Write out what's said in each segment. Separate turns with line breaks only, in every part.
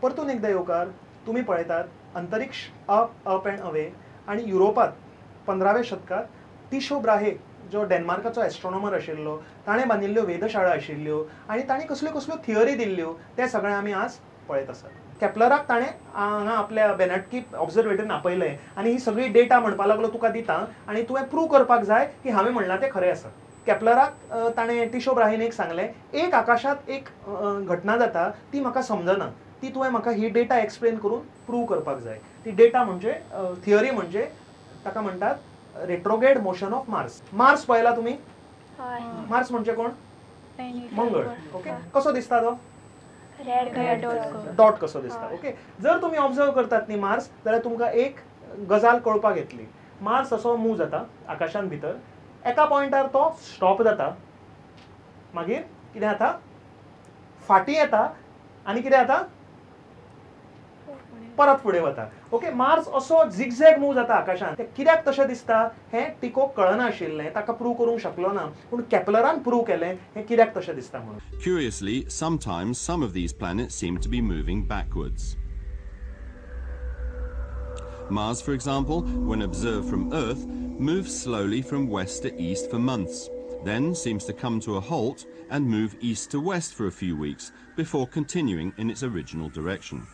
परतून एकदां येवकार. तुमी पळयतात अंतरिक्ष अप अप अँड अवे. आनी युरोपांत 15व्या शतकांत टिशो ब्राहे जो डेन्मार्काचो एस्ट्रॉनॉमर आशिल्लो ताणें बांदिल्ल्यो वेधशाळा आशिल्ल्यो आनी ताणें कसल्यो कसल्यो थियरी दिल्ल्यो ते सगळें आमी आज पळयत आसात. केपलराक ताणें हांगा आपल्या बेनटकी ऑब्जर्वेटरीन आपयलें आनी ही सगळी डेटा म्हणपाक लागलो तुका दिता आनी तुवें प्रूव करपाक जाय की हांवें म्हणलां तें खरें आसा. केपलराक ताणें टिशो ब्राहेन एक सांगलें, एक आकाशांत एक घटना जाता ती म्हाका समजना, ती तुवें म्हाका ही डेटा एक्सप्लेन करून प्रूव करपाक जाय. ती डेटा म्हणजे थियरी म्हणजे ताका म्हणटात retrograde motion of Mars. Mars पळयला तुमी? मार्स म्हणजे कोण? मंगळ. ओके, कसो दिसता तो? डॉट कसो दिसता. ओके, जर तुमी ऑब्जर्व करतात न्ही मार्स जाल्यार तुमकां एक गजाल कळपाक येतली. मार्स असो मूव जाता आकाशान भितर, एका पॉयंटार तो स्टॉप जाता, मागीर कितें जाता फाटीं येता आनी कितें जाता परत फुडें वता. ओके, मार्स असो झिगझॅग मूव जाता आकाशान. ते कित्याक तशें दिसता हें टिकोक कळनाशिल्लें, ताका प्रूव करूंक शकलो ना, पूण केपलरान प्रूव केलें हें कित्याक तशें दिसता म्हणून.
Curiously, sometimes some of these planets seem to be moving backwards. Mars, for example, when observed from Earth, moves slowly from west to east for months, then seems to come to a halt and move east to west for a few weeks before continuing in its original direction.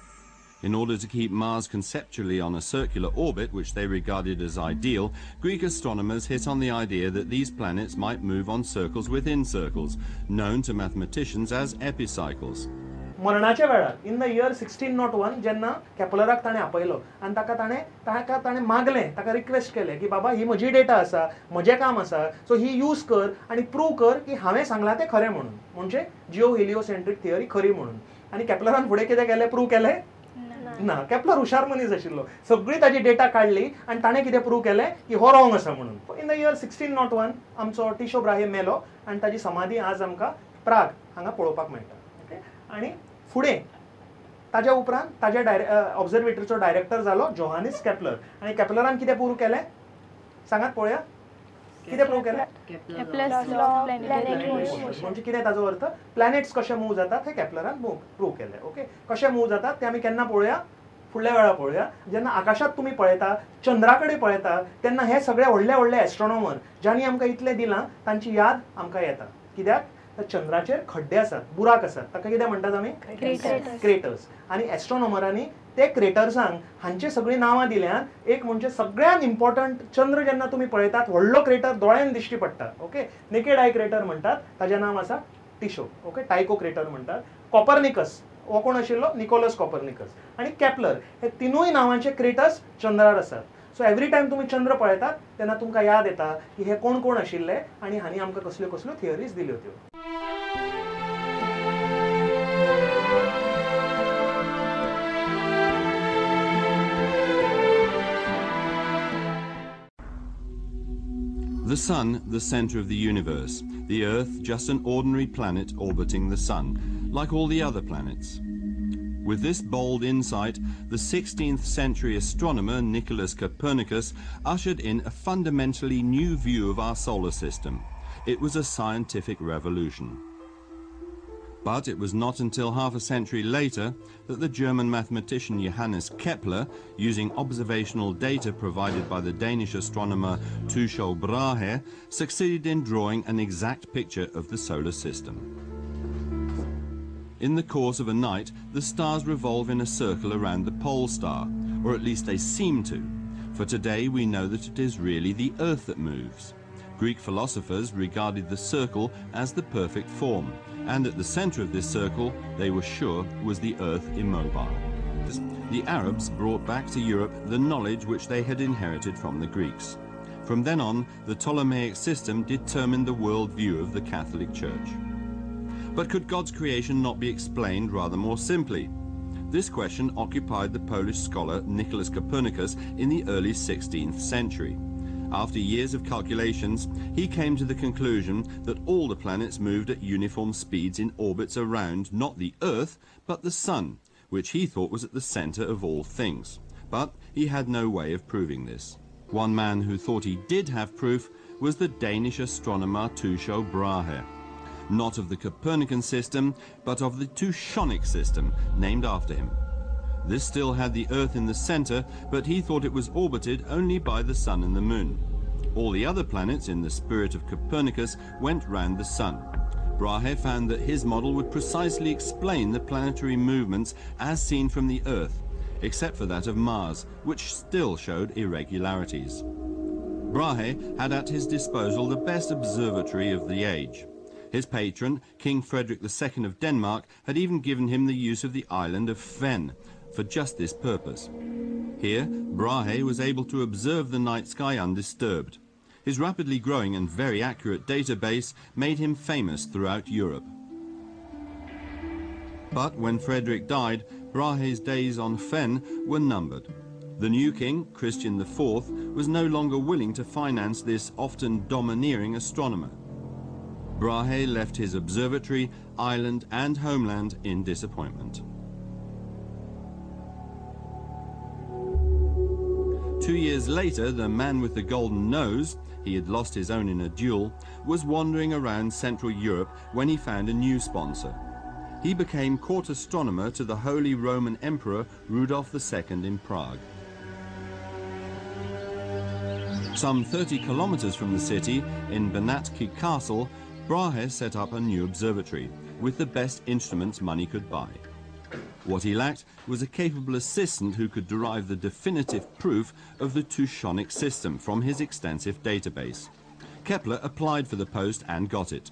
In order to keep Mars conceptually on a circular orbit, which they regarded as ideal, Greek astronomers hit on the idea that these planets might move on circles within circles, known to mathematicians as epicycles.
मरणाच्या वेळार in the year 1601 जेन्ना केपलराक ताणें आपयलो आनी ताका ताणें मागलें, ताका रिक्वेस्ट केलें की बाबा ही म्हजी डेटा आसा, म्हजें काम आसा, सो ही यूज कर आनी प्रूव कर की हांवें सांगलां तें खरें म्हणून, म्हणजे जिओ हेलिओसेंट्रीक थियरी खरी म्हणून. आनी केपलरान फुडें कितें केलें, प्रूव केलें ना. केपलर हुशार मनीस आशिल्लो, सगळी ताजी डेटा काडली आनी ताणें कितें प्रूव केलें की हो रॉंग आसा म्हणून. इन the year 1601 आमचो टिशो ब्राहे मेलो आनी ताजी समाधी आज आमकां प्राग हांगा पळोवपाक मेळटा. ओके, आनी फुडें ताज्या उपरांत ताज्या ऑब्जर्वेटरीचो डायरेक्टर जालो जोहानिस केपलर. आनी केपलरान कितें प्रूव केलें सांगात पळोवया, कितें प्रूव केलें? म्हणजे कितें ताजो अर्थ, प्लॅनेट्स कशे मूव जातात हें केपलरान प्रूव केलें. ओके, कशे मूव जातात ते आमी केन्ना पळोवया, फुडल्या वेळार पळोवया. जेन्ना आकाशांत तुमी पळयता, चंद्रा कडेन पळयता, तेन्ना हे सगळे व्हडले व्हडले एस्ट्रॉनॉमर ज्यांनी आमकां इतलें दिलां तांची याद आमकां येता. कित्याक तर चंद्राचेर खड्डे आसात, बुराक आसात, ताका कितें म्हणटात आमी? क्रेटर्स. आनी एस्ट्रॉनॉमरांनी ते क्रेटर्सांक हांचे सगळीं नांवां दिल्यात. एक म्हणजे सगळ्यात इम्पॉर्टंट, चंद्र जेन्ना तुमी पळयतात व्हडलो क्रेटर दोळ्यान दिश्टी पडटा. ओके, नेकेड I crater म्हणटात, ताजें नांव आसा टिशो. ओके, टायको क्रेटर म्हणटात. कॉपरनिकस हो कोण आशिल्लो? Nicholas Copernicus. आनी केपलर, हे तिनूय नांवांचे क्रेटर्स चंद्रार आसात. सो एवरी टायम तुमी चंद्र पळयतात तेन्ना तुमकां याद येता की हे कोण कोण आशिल्ले आनी हांणी आमकां कसल्यो कसल्यो थियरीज दिल्यो त्यो.
The Sun, the center of the universe, the Earth just an ordinary planet orbiting the Sun, like all the other planets. With this bold insight, the 16th century astronomer Nicholas Copernicus ushered in a fundamentally new view of our solar system. It was a scientific revolution. But it was not until half a century later that the German mathematician Johannes Kepler, using observational data provided by the Danish astronomer Tycho Brahe, succeeded in drawing an exact picture of the solar system. In the course of a night, the stars revolve in a circle around the pole star, or at least they seem to, for today we know that it is really the Earth that moves. Greek philosophers regarded the circle as the perfect form, and at the center of this circle, they were sure, was the Earth immobile. The Arabs brought back to Europe the knowledge which they had inherited from the Greeks. From then on, the Ptolemaic system determined the world view of the Catholic Church. But could God's creation not be explained rather more simply? This question occupied the Polish scholar Nicholas Copernicus in the early 16th century. After years of calculations, he came to the conclusion that all the planets moved at uniform speeds in orbits around not the Earth, but the Sun, which he thought was at the center of all things. But he had no way of proving this. One man who thought he did have proof was the Danish astronomer Tycho Brahe. Not of the Copernican system, but of the Tychonic system, named after him. This still had the Earth in the center, but he thought it was orbited only by the Sun and the Moon. All the other planets, in the spirit of Copernicus, went round the Sun. Brahe found that his model would precisely explain the planetary movements as seen from the Earth, except for that of Mars, which still showed irregularities. Brahe had at his disposal the best observatory of the age. His patron, King Frederick II of Denmark, had even given him the use of the island of Hven for just this purpose. Here, Brahe was able to observe the night sky undisturbed. His rapidly growing and very accurate database made him famous throughout Europe. But when Frederick died, Brahe's days on Hven were numbered. The new king, Christian IV, was no longer willing to finance this often domineering astronomer. Brahe left his observatory, island and homeland in disappointment. 2 years later, the man with the golden nose, he had lost his own in a duel, was wandering around Central Europe when he found a new sponsor. He became court astronomer to the Holy Roman Emperor Rudolf II in Prague. Some 30 kilometers from the city, in Benátky Castle, Brahe set up a new observatory with the best instruments money could buy. What he lacked was a capable assistant who could derive the definitive proof of the Tychonic system from his extensive database. Kepler applied for the post and got it.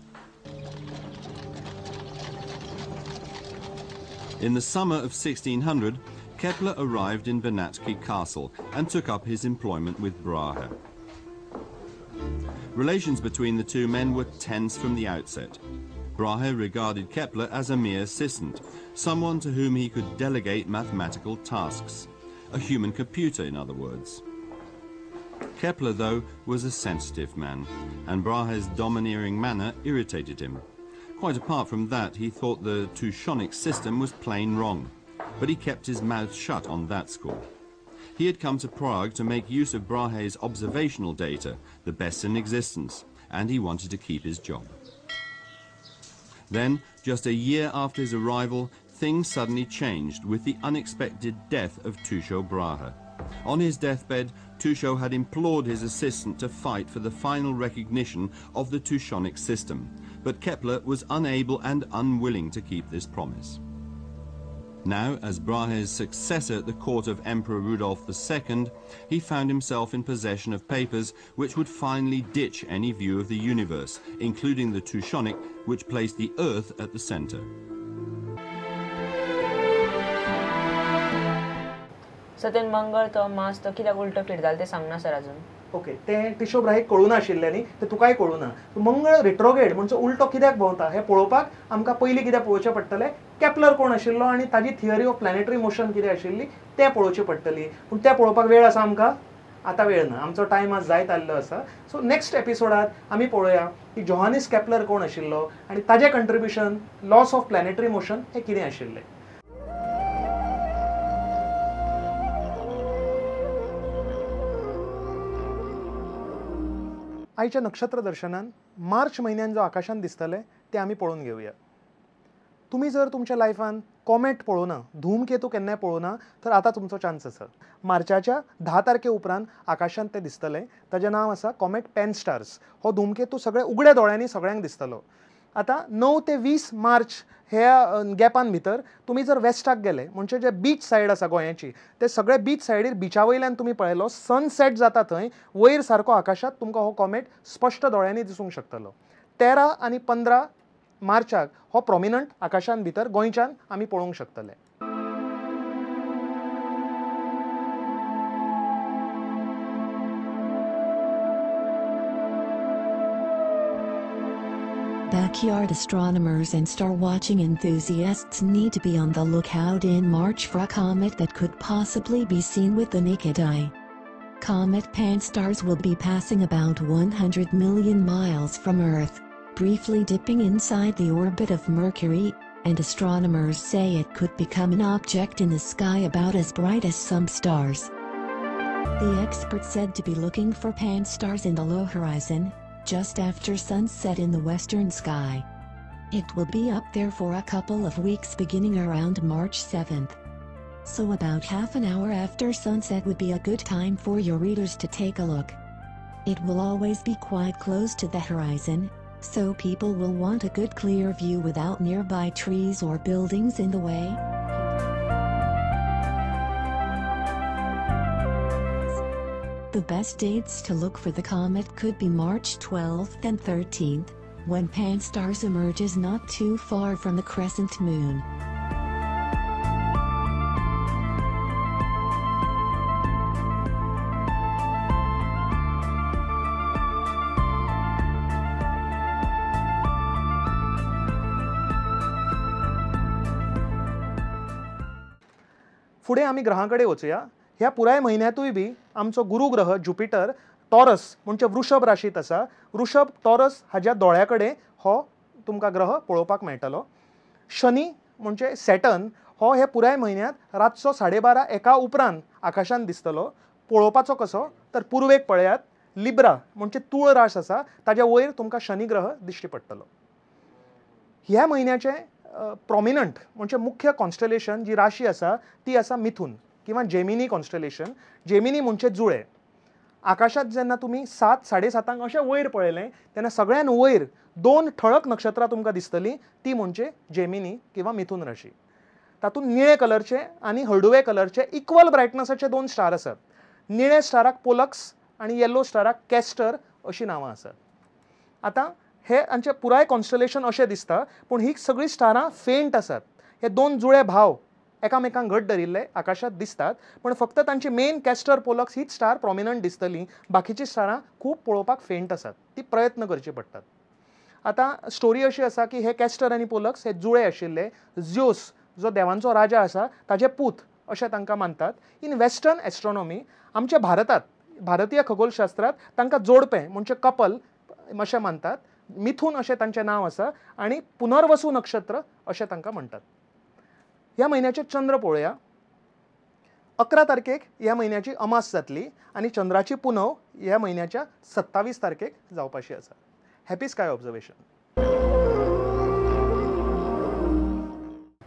In the summer of 1600, Kepler arrived in Benátky Castle and took up his employment with Brahe. Relations between the two men were tense from the outset. Brahe regarded Kepler as a mere assistant, someone to whom he could delegate mathematical tasks. A human computer, in other words. Kepler, though, was a sensitive man, and Brahe's domineering manner irritated him. Quite apart from that, he thought the Tychonic system was plain wrong, but he kept his mouth shut on that score. He had come to Prague to make use of Brahe's observational data, the best in existence, and he wanted to keep his job. Then, just a year after his arrival, things suddenly changed with the unexpected death of Tycho Brahe. On his deathbed, Tycho had implored his assistant to fight for the final recognition of the Tychonic system, but Kepler was unable and unwilling to keep this promise. Now, as Brahe's successor at the court of Emperor Rudolf II, he found himself in possession of papers which would finally ditch any view of the universe, including the Tychonic, which placed the Earth at the center.
So then मंगळ तो मास तो कित्याक उलटो फिरतालो तें सांगना sir अजून.
Okay, तें टिशो ब्राहेक कळूं नाशिल्लें न्ही, तें तुकाय कळूं ना. मंगळ रिट्रोगेड म्हणजे उलटो कित्याक भोंवता हें पळोवपाक आमकां पयलीं कितें पळोवचें पडटलें, केपलर कोण आशिल्लो आनी ताजी थियरी ऑफ प्लॅनेटरी मोशन कितें आशिल्ली तें पळोवची पडटली. पूण तें पळोवपाक वेळ आसा आमकां? आतां वेळ ना, आमचो टायम आज जायत आयिल्लो आसा. सो नेक्स्ट एपिसोडांत आमी पळोवया की जोहानीस केपलर कोण आशिल्लो आनी ताजें contribution laws of planetary motion हें कितें आशिल्लें. आयच्या नक्षत्र दर्शनान मार्च म्हयन्यान जो आकाशान दिसतलें तें आमी पळोवन घेवया. तुमी जर तुमच्या लायफान कॉमेट पळोवना, धूमकेतू केन्नाय पळोवना, तर आतां तुमचो चान्स आसा. मार्चाच्या 10 तारखे उपरांत आकाशांत तें दिसतलें. ताजें नांव आसा कॉमेट पॅनस्टार्स. हो धूमकेतू सगळे उगड्या दोळ्यांनी सगळ्यांक दिसतलो. आतां 9 ते 20 मार्च ह्या गॅपान भितर तुमी जर वेस्टाक गेले म्हणजे जे बीच सायड आसा गोंयाची, ते सगळे बीच सायडीर बिचा वयल्यान तुमी पळयलो सनसेट जाता थंय वयर सारको आकाशांत तुमकां हो कॉमेट स्पश्ट दोळ्यांनी दिसूंक शकतलो. 13 आनी 15 मार्चाक हो प्रोमिनंट आकाशान भितर गोंयच्यान आमी पळोवंक शकतले.
Backyard astronomers and star-watching enthusiasts need to be on the lookout in March for a comet that could possibly be seen with the naked eye. Comet Pan-STARRS will be passing about 100 million miles from Earth, briefly dipping inside the orbit of Mercury, and astronomers say it could become an object in the sky about as bright as some stars. The experts said to be looking for Pan-STARRS in the low horizon, just after sunset in the western sky. It will be up there for a couple of weeks beginning around March 7th. so about half an hour after sunset would be a good time for your readers to take a look. It will always be quite close to the horizon, so people will want a good clear view without nearby trees or buildings in the way. The best dates to look for the comet could be March 12th and 13th, when Pan-STARRS emerges not too far from the crescent moon.
फुडें आमी ग्रहां कडेन वचुया. ह्या पुराय म्हयन्यांतूय बी आमचो गुरू ग्रह Jupiter taurus म्हणजे वृषभ राशींत आसा. वृषभ टॉरस हाज्या दोळ्या कडेन हो तुमकां ग्रह पळोवपाक मेळटलो. शनी म्हणजे सॅटर्न हो हे पुराय म्हयन्यांत रातचो 12:30 एका उपरांत आकाशांत दिसतलो. पळोवपाचो कसो तर पुर्वेक पळयात, लिब्रा म्हणजे तूळ राश आसा ताज्या वयर तुमकां शनी ग्रह दिश्टी पडटलो. ह्या म्हयन्याचें प्रोमिनंट म्हणजे मुख्य कॉन्स्टलेशन जी राशी आसा ती आसा मिथून किंवा जेमिनी कॉन्स्टलेशन. जेमिनी म्हणजे जुळे. आकाशांत जेन्ना तुमी 7, 7:30 अशें वयर पळयलें तेन्ना सगळ्यान वयर 2 ठळक नक्षत्रां तुमकां दिसतलीं, ती म्हणजे जेमिनी किंवा मिथून राशी. तातूंत निळे कलरचे आनी हळडुवे कलरचे इक्वल ब्रायटनसाचे 2 स्टार आसात. निळे स्टाराक पोलक्स आनी येल्लो स्टाराक कॅस्टर अशीं नांवां आसात. आतां हे आमचें पुराय कॉन्स्टलेशन अशें दिसता, पूण ही सगळीं स्टारां फेंट आसात. हे 2 जुळे भाव एकामेकांक घट धरिल्ले आकाशांत दिसतात, पूण फक्त तांची मेन कॅस्टर पोलक्स हीच स्टार प्रोमिनंट दिसतली. बाकीची स्टारां खूब पळोवपाक फेंट आसात, ती प्रयत्न करचे पडटात. आतां स्टोरी अशी आसा की हे कॅस्टर आनी पोलक्स हे जुळे आशिल्ले. ज्योस जो देवांचो राजा आसा ताजे पूत अशें तांकां मानतात. इन वेस्टर्न एस्ट्रॉनॉमी आमच्या भारतांत भारतीय खगोलशास्त्रांत तांकां जोडपें म्हणजे कपल अशें मानतात. मिथून अशें तांचें नांव आसा आनी पुनर्वसू नक्षत्र अशें तांकां म्हणटात. ह्या म्हयन्याचे चंद्र पळोवया. 11 तारखेक ह्या म्हयन्याची अमास जातली आनी चंद्राची पुनव ह्या म्हयन्याच्या 27 तारखेक जावपाची आसा. Happy sky observation.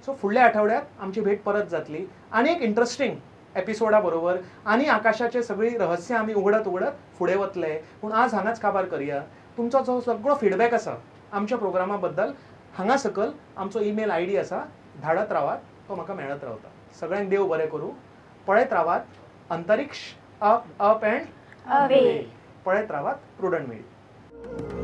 सो फुडल्या आठवड्यात आमची भेट परत जातली आनी एक इंट्रस्टिंग एपिसोडा बरोबर आनी आकाशाचे सगळीं रहस्यां आमी उगडत उगडत फुडें वतले. पूण आज हांगाच काबार करया. तुमचो जो सगळो फिडबॅक आसा आमच्या प्रोग्रामा बद्दल हांगा सकल आमचो ईमेल I D आसा, धाडत रावात, तो म्हाका मेळत रावता. सगळ्यांक देव बरें करूं. पळयत रावात अंतरिक्ष अप अप अँड अवे. पळयत रावात प्रुडंट मीडिया.